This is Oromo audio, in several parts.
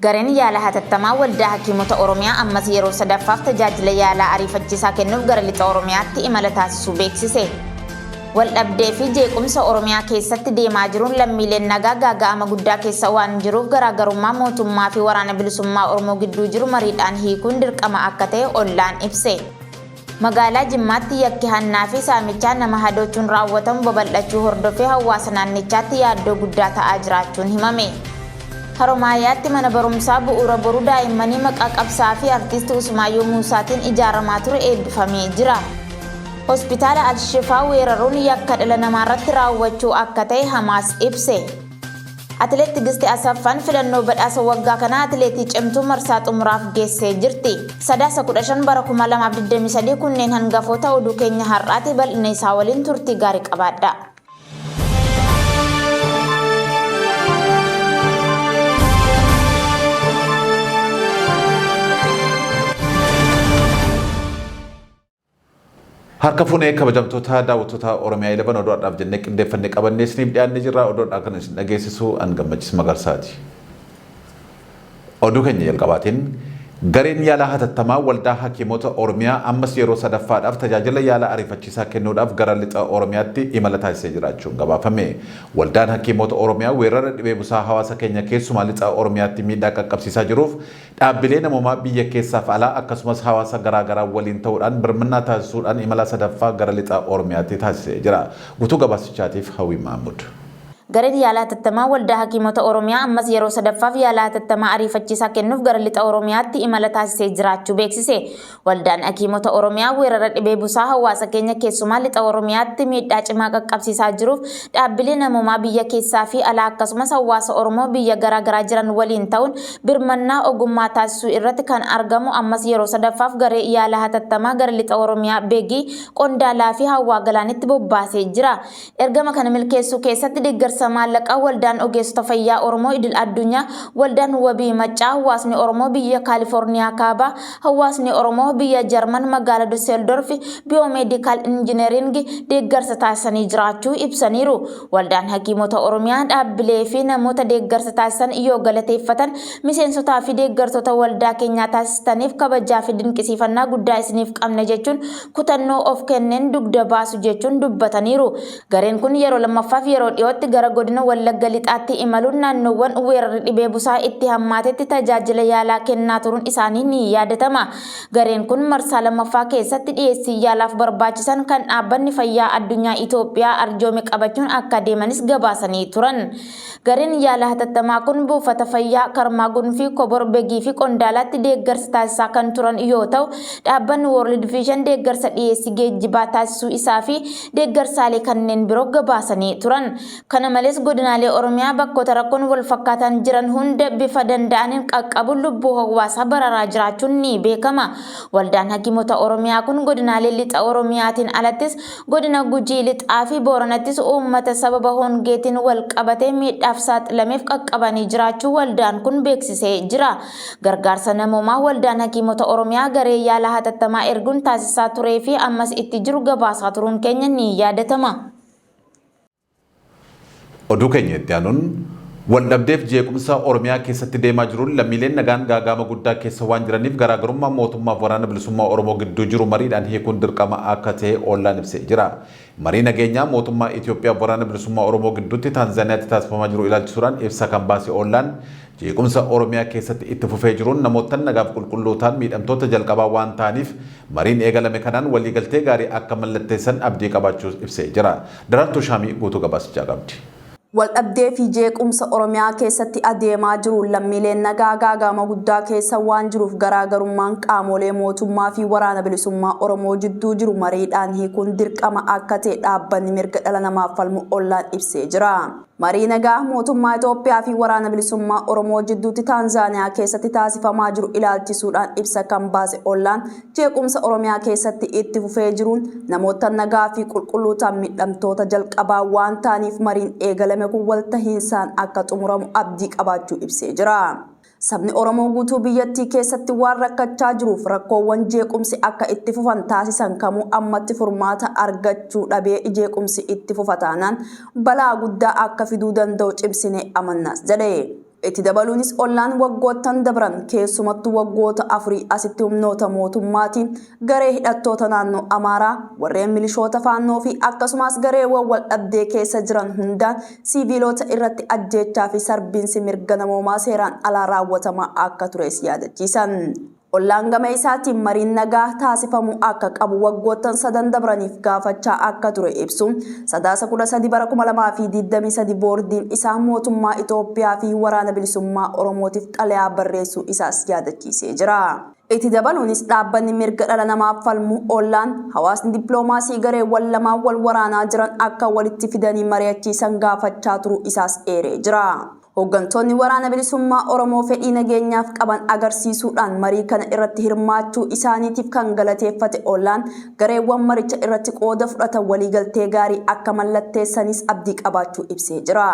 Gareen yaala hatattamaa Waldaa Hakiimota Oromiyaa ammas yeroo sadaffaaf tajaajila yaalaa ariifachiisaa kennuuf gara Lixa Oromiyaatti imala taasisuu beeksise. Waldhabdee fi jeequmsa Oromiyaa keessatti deemaa jiruun lammiileen nagaa gaaga'ama guddaa keessa waan jiruuf garaagarummaa mootummaa fi Waraana Bilisummaa Oromoo gidduu jiru mariidhaan hiikuun dirqama akka ta'e ollaan ibse. Magaalaa Jimmaatti yakki hannaa fi saamichaa nama hadoochuun raawwatamu babal'achuu hordofee hawaasa naannichaatti yaaddoo guddaa ta'aa jiraachuun himame. Haromaayaatti mana barumsaa bu'uura boruu daa'immanii maqaa qabsaa'aa fi artiisti Usmaayyoo Muusaatiin ijaaramaa ture eebbifamee jira. Hospitaala Al-Shifaa weeraruun yakka dhala namaarratti raawwachuu akka ta'e Hamaas ibse. Atileet Tigisti Asaffaan filannoo badhaasa waggaa kanaa atileetii cimtuu marsaa xumuraaf geessee jirti. Sadaasa 15 bara 2023 kunneen hangafoota oduu keenya har'aati bal'ina isaa waliin turtii gaarii qabaadhaa. Harka fuunee kabajamtoota daawwattoota Oromiyaa 11 oduu har'aaf jennee qindeeffanne qabannee isiniif dhiyaannee jirra. Oduu har'aa kan isin dhageessisu an Gammachis Magarsaati. Oduu keenya jalqabaatiin gareen yaala hatattamaa Waldaa Hakiimota Oromiyaa ammas yeroo sadaffaadhaaf tajaajila yaala ariifachiisaa kennuudhaaf gara lixa Oromiyaatti imala taasisee jiraachuun gabaafame. Waldaan Hakiimota Oromiyaa weerara dhibee busaa hawaasa keenya keessumaa lixa Oromiyaatti miidhaa qaqqabsiisaa jiruuf Dhaabbilee namoomaa biyya keessaaf alaa akkasumas hawaasa garaa garaa waliin ta'uudhaan birmannaa taasisuudhaan imala sadaffaa gara lixa Oromiyaatti taasisee jira. Guutuu gabaasichaatiif Hawwii Mahaammud. Gareen yaala hatattamaa Waldaa Hakiimota Oromiyaa ammas yeroo sadaffaaf yaala hatattamaa ariifachiisaa kennuuf gara Lixa Oromiyaatti imala taasisee jiraachuu beeksise. Waldaan Hakiimota Oromiyaa weerara dhibee busaa hawaasa keenya keessumaa Lixa Oromiyaatti miidhaa cimaa qaqqabsiisaa jiruuf dhaabbilee namoomaa biyya keessaa fi alaa akkasumas hawaasa Oromoo biyya garaa garaa jiran waliin ta'uun birmannaa ogummaa taasisuu irratti kan argamu ammas yeroo sadaffaaf garee yaala hatattamaa gara Lixa Oromiyaa Begii, Qondaalaa fi Hawwaa Galaanitti bobbaasee jira. Ergama kana milkeessuu keessatti deeggarsa maallaqaa Waldaan Ogeessota Fayyaa Oromoo Idil Addunyaa, Waldaan Wabii Maccaa, Hawaasni Oromoo biyya Kaalifoorniyaa Kaabaa, Hawaasni Oromoo biyya Jarman magaala Dusseldorf, Biomedical Engineering deeggarsa taasisanii jiraachuu ibsaniiru. Waldaan Hakiimota Oromiyaa dhaabbilee fi namoota deeggarsa taasisan yoo galateeffatan, miseensotaa fi deeggartoota waldaa keenyaa taasistaniif kabajaa fi dinqisiifannaa guddaa isiniif qabna jechuun kutannoo of kenneen dugda baasu jechuun dubbataniiru. Gareen kun yeroo lammaffaaf yeroo dhiyootti gara godina Wallagga Lixaatti imaluun naannoowwan weerarri dhibee busaa itti hammaatetti tajaajila yaalaa kennaa turuun isaanii ni yaadatama. Gareen kun marsaa lammaffaa keessatti dhiyeessii yaalaaf barbaachisan kan Dhaabbanni Fayyaa Addunyaa Itoophiyaa arjoome qabachuun akka deemanis gabaasanii turan. Gareen yaala hatattamaa kun buufata fayyaa Karmaa Gunfii, Kobor, Begii fi Qondaalaatti deeggarsa taasisaa kan turan yoo ta'u, dhaabbanni World Vision deeggarsa dhiyeessii geejjibaa taasisuu isaa fi deeggarsaalee kanneen biroo gabaasanii turan. Kana malees godinaalee Oromiyaa bakkoota rakkoon walfakkaataan jiran hunda bifa danda'aniin qaqqabuun lubbuu hawaasaa baraaraa jiraachuun ni beekama. Waldaan Hakiimota Oromiyaa kun godinaalee Lixa Oromiyaatiin alattis Godina Gujii Lixaa fi Booranattis uummata sababa hongeetiin wal qabatee miidhaaf saaxilameef qaqqabanii jiraachuu waldaan kun beeksisee jira. Gargaarsa namoomaa Waldaan Hakiimota Oromiyaa garee yaala hatattamaa erguun taasisaa turee fi ammas itti jiru gabaasaa turuun keenya ni yaadatama. Oduu keenya itti aanuun waldhabdeef jeequmsa Oromiyaa keessatti deemaa jiruun lammiileen nagaan gaaga'ama guddaa keessa waan jiraniif garaagarummaa mootummaaf Waraana Bilisummaa Oromoo gidduu jiru mariidhaan hiikuun dirqama akka ta'e OLLAan ibsee jira. Marii nageenyaa mootummaa Itoophiyaaf Waraana Bilisummaa Oromoo gidduutti Taanzaaniyaatti taasifamaa jiru ilaalchisuudhaan ibsa kan baase OLLAan Jeequmsa Oromiyaa keessatti itti fufee jiruun namoottan nagaaf qulqulluu ta'an miidhamtoota jalqabaa waan ta'aniif mariin eegalame kanaan waliigaltee gaarii akka mallatteessan abdii qabaachuus ibsee jira. Daraartuu Shaamii guutuu gabaasichaa qabdi. Waldhabdee fi jeequmsa Oromiyaa keessatti adeemaa jiruun lammiileen nagaa gaaga'ama guddaa keessa waan jiruuf garaagarummaan qaamoolee mootummaa fi Waraana Bilisummaa Oromoo jidduu jiru mariidhaan hiikuun dirqama akka ta'e dhaabbanni mirga dhala namaaf falmu ollaan ibsee jira. Marii nagaa mootummaa Itoophiyaa fi Waraana Bilisummaa Oromoo jidduutti Taanzaaniyaa keessatti taasifamaa jiru ilaalchisuudhaan ibsa kan baase ollaan, jeequmsa Oromiyaa keessatti itti fufee jiruun namoottan nagaa fi qulqulluu ta'an miidhamtoota jalqabaa waan ta'aniif mariin eegalame kun waltahiinsaan akka xumuramu abdii qabaachuu ibsee jira. Sabni Oromoo guutuu biyyattii keessatti waan rakkachaa jiruuf rakkoowwan jeequmsi akka itti fufan taasisan kamuu ammatti furmaata argachuu dhabee jeequmsi itti fufa taanaan balaa guddaa akka fiduu danda'u cimsinee amannas jedhe. Itti dabaluunis OLLAan waggoottan dabran keessumattuu waggoota afurii asitti humnoota mootummaatiin, garee hidhattoota naannoo Amaaraa, warreen milishoota Faannoo fi akkasumaas gareewwan waldhabdee keessa jiran hundaan siiviiloota irratti ajjeechaa fi sarbiinsi mirga namoomaa seeraan alaa raawwatamaa akka tures yaadachiisan. OLLAan gama isaatiin mariin nagaa taasifamuu akka qabu waggoottan sadan dabraniif gaafachaa akka ture ibsuun, Sadaasa 13 bara 2023 boordiin isaa mootummaa Itoophiyaa fi Waraana Bilisummaa Oromootiif xalayaa barreessuu isaas yaadachiisee jira. Itti dabaluunis dhaabbanni mirga dhala namaaf falmu OLLAan, hawaasni dippiloomaasii gareewwan lamaan wal waraanaa jiran akka walitti fidanii mari'achiisan gaafachaa turuu isaas eeree jira. Hooggantoonni Waraana Bilisummaa Oromoo fedhii nageenyaaf qaban agarsiisuudhaan marii kana irratti hirmaachuu isaaniitiif kan galateeffate OLLAan, gareewwan maricha irratti qooda fudhatan waliigaltee gaarii akka mallatteessanis abdii qabaachuu ibsee jira.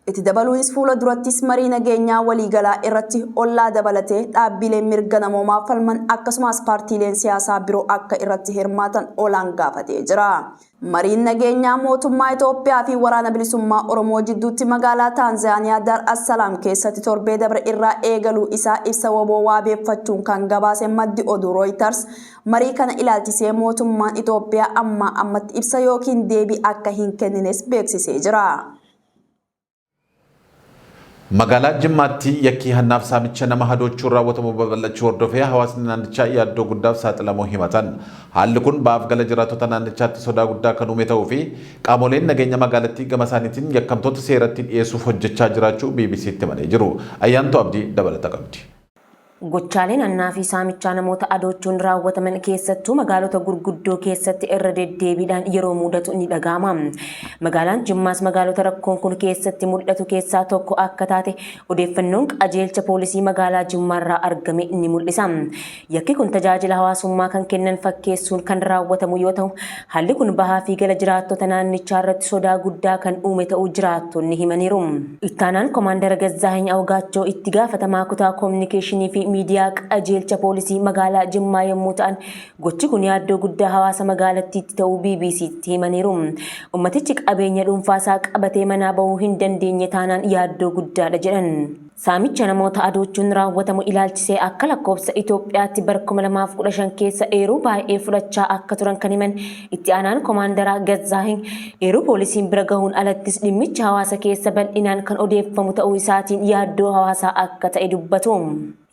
Itti dabaluunis fuula durattis marii nageenyaa waliigalaa irratti ollaa dabalatee dhaabbiileen mirga namoomaaf falman akkasumaas paartiileen siyaasaa biroo akka irratti hirmaatan OLLAan gaafatee jira. Mariin nageenyaa mootummaa Itoophiyaa fi Waraana Bilisummaa Oromoo jidduutti magaalaa Taanzaaniyaa Dar as Salaam keessatti torbee dabre irraa eegaluu isaa ibsa wbo waabeeffachuun kan gabaase maddi oduu Rooyitars, marii kana ilaalchisee mootummaan Itoophiyaa ammaa ammatti ibsa ykn deebii akka hin kennines beeksisee jira. Magaalaa Jimmaatti yakkii hannaaf saamicha nama hadoochuun raawwatamu babal'achuu hordofee hawaasni naannichaa yaaddoo guddaaf saaxilamuu himatan. Haalli kun ba'aaf gala jiraattota naannichaatti sodaa guddaa kan uume ta'uu fi qaamoleen nageenya magaalattii gama isaaniitiin yakkamtoota seeratti dhiyeessuuf hojjechaa jiraachuu BBCtti himanii jiru. Ayyaantuu Abdii dabalata qabdi. Gochaaleen hannaafi saamichaa namoota adoochuun raawwataman keessattuu magaalota gurguddoo keessatti irra deddeebiidhaan yeroo muudatu ni dhaga'ama. Magaalaan Jimmaas magaalota rakkoon kun keessatti mul'atu keessaa tokko akka taate odeeffannoon qajeelcha poolisii magaalaa Jimmaarraa argame ni mul'isa. Yakki kun tajaajila hawaasummaa kan kennan fakkeessuun kan raawwatamu yoo ta'u, haalli kun bahaafi gala jiraattota naannichaarratti sodaa guddaa kan uume ta'uu jiraattonni himaniiru. Ittaanaan Komaandara Gazzaahany Awugaachoo itti gaafatamaa kutaa kominikeeshinii fi miidiyaa qajeelcha poolisii magaalaa Jimmaa yommuu ta'an, gochi kun yaaddoo guddaa hawaasa magaalattiitti ta'uu BBCtti himaniiru. Ummatichi qabeenya dhuunfaasaa qabatee manaa bahuu hin dandeenye taanaan yaaddoo guddaadha jedhan. Saamicha namoota adoochuun raawwatamu ilaalchisee akka lakkoofsa Itoophiyaatti bar 2015 keessa eeruu baay'ee fudhachaa akka turan kan himan Itti aanaan Komaandaraa Gazzaahiny, eeruu poolisiin bira gahuun alattis dhimmichi hawaasa keessa bal'inaan kan odeeffamu ta'uu isaatiin yaaddoo hawaasaa akka ta'e dubbatu.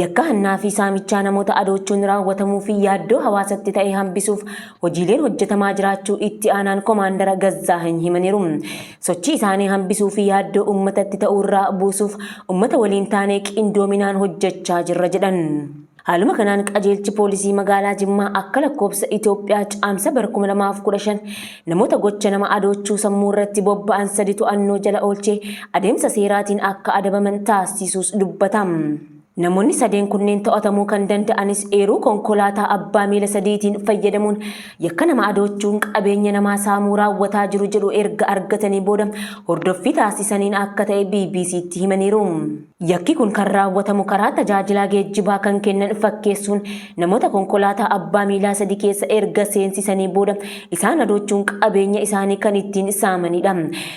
Yakka hannaa fi saamichaa namoota adoochuun raawwatamuu fi yaaddoo hawaasatti ta'e hambisuuf hojiileen hojjetamaa jiraachuu Itti aanaan Komaandara Gazzaahany himaniiru. Sochii isaanii hambisuu fi yaaddoo uummatatti ta'uu irraa buusuuf uummata waliin taanee qindoominaan hojjechaa jirra jedhan. Haaluma kanaan qajeelchi poolisii magaalaa Jimmaa akka lakkoofsa Itoophiyaa Caamsa bara 2015 namoota gocha nama adoochuu sammuu irratti bobba'an sadi to'annoo jala oolchee adeemsa seeraatiin akka adabaman taassisuus dubbata. Namoonni sadeen kunneen to'atamuu kan danda'anis eeruu konkolaataa abbaa miila sadiitiin fayyadamuun yakka nama adoochuun qabeenya namaa saamuu raawwataa jiru jedhu erga argatanii booda hordoffii taasisaniin akka ta'e BBCtti himaniiru. Yakki kun kan raawwatamu karaa tajaajilaa geejjibaa kan kennan fakkeessuun namoota konkolaataa abbaa miilaa sadi keessa erga seensisanii booda isaan adoochuun qabeenya isaanii kan ittiin saamanidha.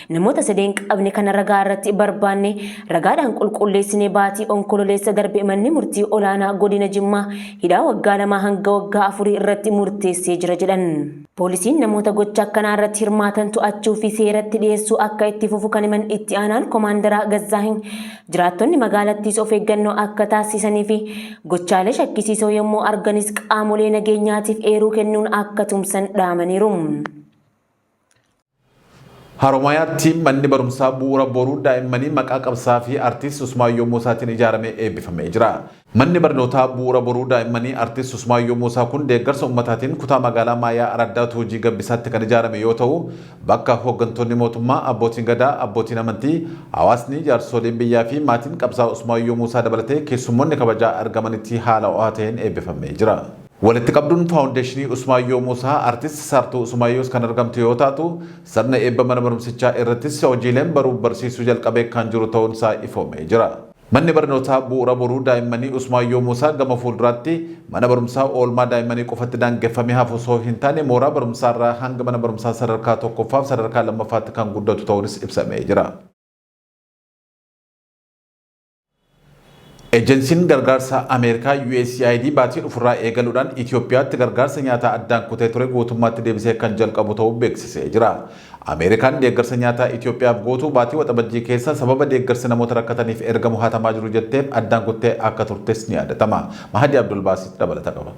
Namoota sadeen qabne kana ragaa irratti barbaanne ragaadhaan qulqulleessinee baatii Onkololeessa darbe manni murtii olaanaa godina Jimmaa hidhaa waggaa lamaa hanga waggaa afurii irratti murteessee jira jedhan. Poolisiin namoota gocha akkanaa irratti hirmaatan to'achuu fi seeratti dhiyeessuu akka itti fufu kan himan itti aanaan komaandaraa Gazzaahiny, jiraattonni magaalattiis of eeggannoo akka taassisanii fi gochaalee shakkisiisoo yommuu arganis qaamolee nageenyaatiif eeruu kennuun akka tumsan dhaamaniiru. Haromayaatti manni barumsaa bu'uura boruu daa'immanii maqaa qabsaa'aa fi Artiist Usmaayyoo Muusaatiin ijaarame eebbifamee jira. Manni barnootaa bu'uura boruu daa'immanii Artiist Usmaayyoo Muusaa kun deeggarsa ummataatiin kutaa magaalaa Maayaa Araddaa Tuujii Gabbisaatti kan ijaarame yoo ta'u, bakka hooggantoonni mootummaa, abbootiin Gadaa, abbootiin amantii, hawaasni, jaarsoliin biyyaa fi maatiin qabsaa'aa Usmaayyoo Muusaa dabalatee keessummoonni kabajaa argamanitti haala ho'aa ta'een eebbifamee jira. Walitti qabduun Faawundeeshinii Usmaayyoo Muusaa Artist Saartuu Usumaayyoos kan argamtu yoo taatu, sirna eebba mana barumsichaa irrattis hojiileen baruuf barsiisuu jalqabee kan jiru ta'uun isaa ifoomee jira. Manni barnootaa Bu'uura Boruu Daa'immanii Usmaayyoo Muusaa gama fuulduraatti mana barumsaa oolmaa daa'immanii qofatti daangeffamee hafu osoo hin taane mooraa barumsaarraa hanga mana barumsaa sadarkaa tokkoffaaf sadarkaa lammaffaatti kan guddatu ta'uunis ibsamee jira. Ejensiin gargaarsa Ameerikaa USAID baatii dhufurraa eegaluudhaan Itoophiyaatti gargaarsa nyaataa addaan kutee ture guutummaatti deebisee kan jalqabu ta'uu beeksisee jira. Ameerikaan deeggarsa nyaataa Itoophiyaaf gootu baatii Waxabajjii keessa sababa deeggarsi namoota rakkataniif ergamu hatamaa jiru jetteef addaan kuttee akka turtes ni yaadatama. Mahadi Abdulbaasit dabalata qaba.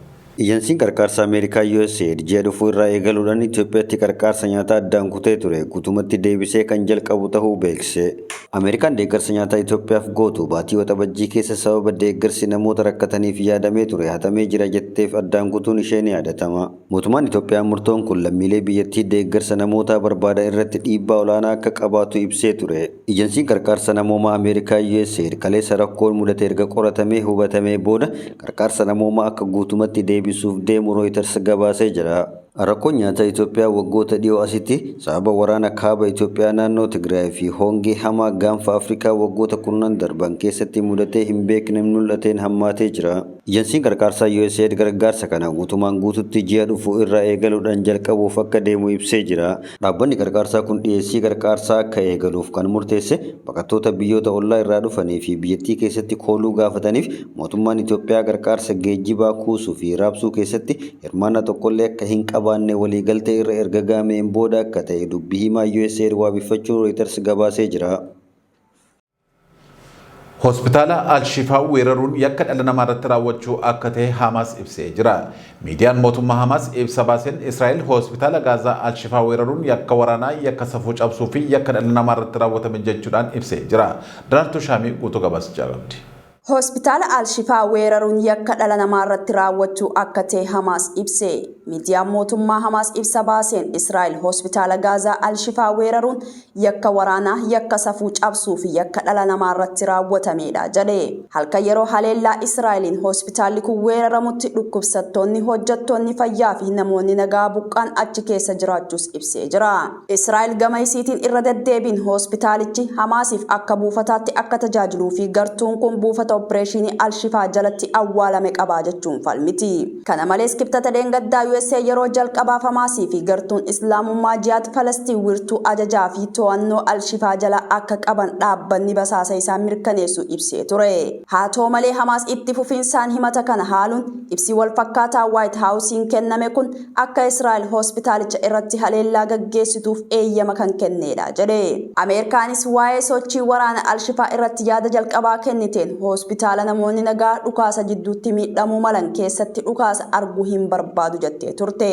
Ejensiin qarqaarsa Ameerikaa USAID ji'a dhufuu irraa eegaluudhaan Itoophiyaatti qarqaarsa nyaataa addaan kutee ture guutumatti deebisee kan jalqabu ta'uu beeksise. Ameerikaan deeggarsa nyaataa Itoophiyaaf gootu baatii Waxabajjii keessa sababa deeggarsi namoota rakkataniif yaadamee ture hatamee jira jetteef addaan kutuun ishee ni yaadatama. Mootummaan Itoophiyaa murtoon kun lammiilee biyyattii deeggarsa namootaa barbaadan irratti dhiibbaa olaanaa akka qabaatu ibsee ture. Ejensiin qarqaarsa namoomaa Ameerikaa USAID kaleessa rakkoon mudate erga qoratamee hubatamee booda qarqaarsa namoomaa akka guutumatti deebisuuf deemu Reuters gabaasee jira. Rakkoon nyaataa Itoophiyaa waggoota dhiyoo asitti sababa waraana kaaba Itoophiyaa naannoo Tigraay fi hongee hamaa gaanfa Afrikaa waggoota kurnan darban keessatti mudatee hin beekne mul'ateen hammaatee jira. Ejensiin qarqaarsaa USAID gargaarsa kana guutumaan guututti ji'a dhufu irraa eegaluudhaan jalqabuuf akka deemu ibsee jira. Dhaabbanni qarqaarsaa kun dhiyeessii qarqaarsaa akka eegaluuf kan murteesse baqattoota biyyoota ollaa irraa dhufanii fi biyyattii keessatti kooluu gaafataniif mootummaan Itoophiyaa qarqaarsa geejjibaa kuusuu fi raabsuu keessatti hirmaannaa tokkollee akka hin qabaanne waliigaltee irra erga gahameen booda akka ta'e dubbii himaa USAID waabiffachuun Reuters gabaasee jira. Hospitaala Al-Shifaa weeraruun yakka dhala namaa irratti raawwachuu akka ta'e Hamaas ibsee jira. Miidiyaan mootummaa Hamaas ibsa baaseen Israa'el hospitaala Gaazaa Al-Shifaa weeraruun yakka waraanaa, yakka safuu cabsuu fi yakka dhala namaa irratti raawwatame jechuudhaan ibsee jira. Daraartuu Shaamii guutuu gabaasichaa qabdi. Hospitaala Al-Shifaa weeraruun yakka dhala namaa irratti raawwachuu akka ta'e Hamaas ibse. Miidiyaan mootummaa Hamaas ibsa baaseen Israa'el hospitaala Gaazaa Al-Shifaa weeraruun yakka waraanaa, yakka safuu cabsuu fi yakka dhala namaa irratti raawwatamedha jedhe. Halkan yeroo haleellaa Israa'eliin hospitaalli kun weeraramutti dhukkubsattoonni, hojjettoonni fayyaa fi namoonni nagaa buqqaan achi keessa jiraachuus ibsee jira. Israa'el gama isiitiin irra deddeebiin hospitaalichi Hamaasiif akka buufataatti akka tajaajiluu fi gartuun kun buufata opereeshinii Al-Shifaa jalatti awwaalame qabaa jechuun falmiti. Kana malees, Kibxata dheengaddaa USA yeroo jalqabaaf Hamaasii fi gartuun Islaamummaa Jihaad Falastiin wiirtuu ajajaa fi to'annoo Al-Shifaa jala akka qaban dhaabbanni basaasa isaa mirkaneessu ibsee ture. Haa ta'u malee, Hamaas itti fufiinsaan himata kana haaluun ibsi wal fakkaataa White Houseen kenname kun akka Israa'el hospitaalicha irratti haleellaa gaggeessituuf eeyyama kan kennedha jedhe. Ameerikaanis waa'ee sochii waraana Al-Shifaa irratti yaada jalqabaa kenniteen hospitaala namoonni nagaa dhukaasa jidduutti miidhamuu malan keessatti dhukaasa arguu hin barbaadu jettee turte.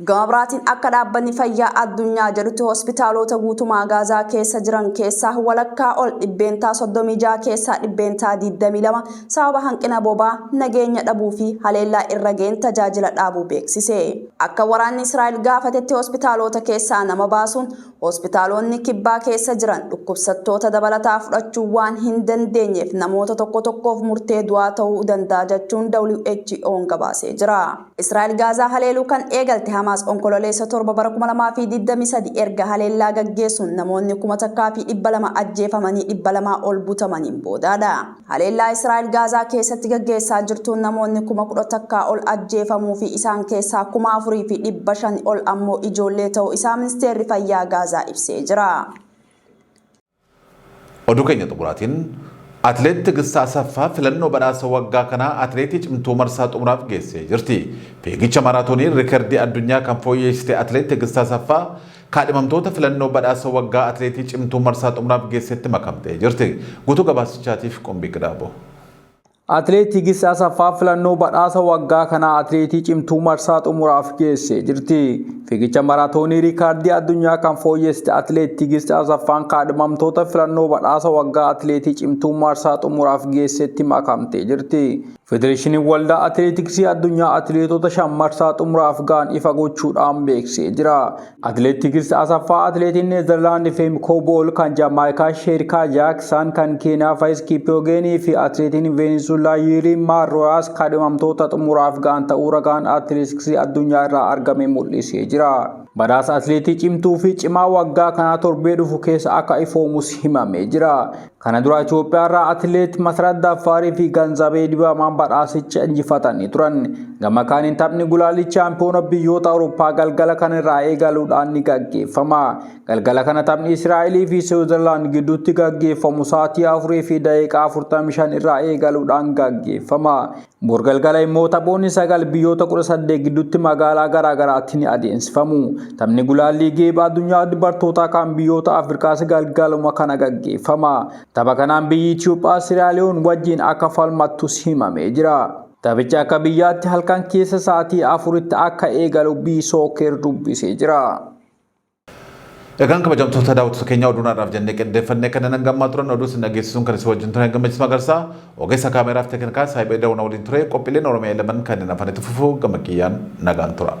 Gama biraatiin, akka dhaabbanni fayyaa addunyaa jedhutti, hospitaalota guutumaa Gaazaa keessa jiran keessaa walakkaa ol, 36% keessaa 22%, sababa hanqina boba'aa, nageenya dhabuu fi haleellaa irra ga'een tajaajila dhaabuu beeksise. Akka waraanni Israa'el gaafatetti, hospitaalota keessaa nama baasuun hospitaalonni kibbaa keessa jiran dhukkubsattoota dabalataa fudhachuu waan hin dandeenyeef namoota tokko tokkoof murtee du'aa ta'uu danda'a jechuun WHO'n gabaasee jira. Israa'el Gaazaa haleeluu kan eegalte Hamaas Onkololeessa 7 bara 2023 erga haleellaa gaggeessuun namoonni 1200 ajjeefamanii 200 ol butamaniin boodaadha. Haleellaa Israa'el Gaazaa keessatti gaggeessaa jirtuun namoonni 11,000 ol ajjeefamuu fi isaan keessaa 4500 ol ammoo ijoollee ta'uu isaa ministeerri fayyaa Gaazaa ibsee jira. Oduu keenya xumuraatiin, Atileet Tigist Asaffaa filannoo badhaasa waggaa kanaa atileetii cimtuu marsaa xumuraaf geessee jirti. Fiigicha maaraatoonii riikardii addunyaa kan fooyyessite Atileet Tigist Asaffaa kaadhimamtoota filannoo badhaasa waggaa atileetii cimtuu marsaa xumuraaf geessetti makamtee jirti. Guutuu gabaasichaatiif Qombii Gidaaboo. Atileet Tigist Asaffaa filannoo badhaasa waggaa kanaa atileetii cimtuu marsaa xumuraaf geessee jirti. Fiigicha maraatoonii riikaardii addunyaa kan fooyyessite Atileet Tigist Asaffaan kaadhimamtoota filannoo badhaasa waggaa atileetii cimtuu marsaa xumuraaf geessetti makamtee jirti. Federeeshiniin Waldaa Atileetiksii Addunyaa atileetota shan marsaa xumuraaf ga'an ifa gochuudhaan beeksisee jira. Atileet Tigist Asaffaa, atileetiin Neezerlaand Feemkoo Bool, kan Jaamaayikaa Sheerikaa Jaaksan, kan Keeniyaa Faayis Kiipyogeenii fi atileetiin Veenezuelaa Yiirimaa Royaas kaadhimamtoota xumuraaf ga'an ta'uu ragaan atileetiksii addunyaa irraa argame mul'isee jira. Badhaasa atileetii cimtuu fi cimaa waggaa kanaa torbee dhufu keessa akka ifoomus himamee jira. Kana dura Itoophiyaarraa atileet Masarat Daffaarii fi Ganzabee Dibaamaan badhaasicha injifatanii turan. Gama kaaniin taphni gulaalli chaampiyoona biyyoota Awurooppaa galgala kana irraa eegaluudhaan ni gaggeeffama. Galgala kana taphni Israa'elii fi Siwiizerlaand gidduutti gaggeeffamu sa'aatii 4:45 irraa eegaluudhaan gaggeeffama. Bor galgala immoo taphoonni 9 biyyoota 18 gidduutti magaalaa garaa garaatti ni adeemsifamu. Taphni gulaallii geeba addunyaa dubartootaa kan biyyoota Afrikaas galgaluma kana gaggeeffama. Tapha kanaan biyyi Itoophiyaa Siraaliyoon wajjin akka falmattus himamee jira. Taphichi akka biyyaatti halkan keessa sa'aatii 4tti akka eegalu Biisooker dubbisee jira. Egaan kabajamtoota daawwattoota keenyaa oduun har'aaf jennee qindeeffannee kanneen hanga ammaa turan oduu isin dhageessisuun kan isin wajjin ture Gammachiis Magarsaa ogeessa kaameraaf teeknikaa Saayibee Dawuna waliin ture qophiileen Oromiyaa 11 kanneen hafanitti fufuu gama kiyyaan nagaan tura.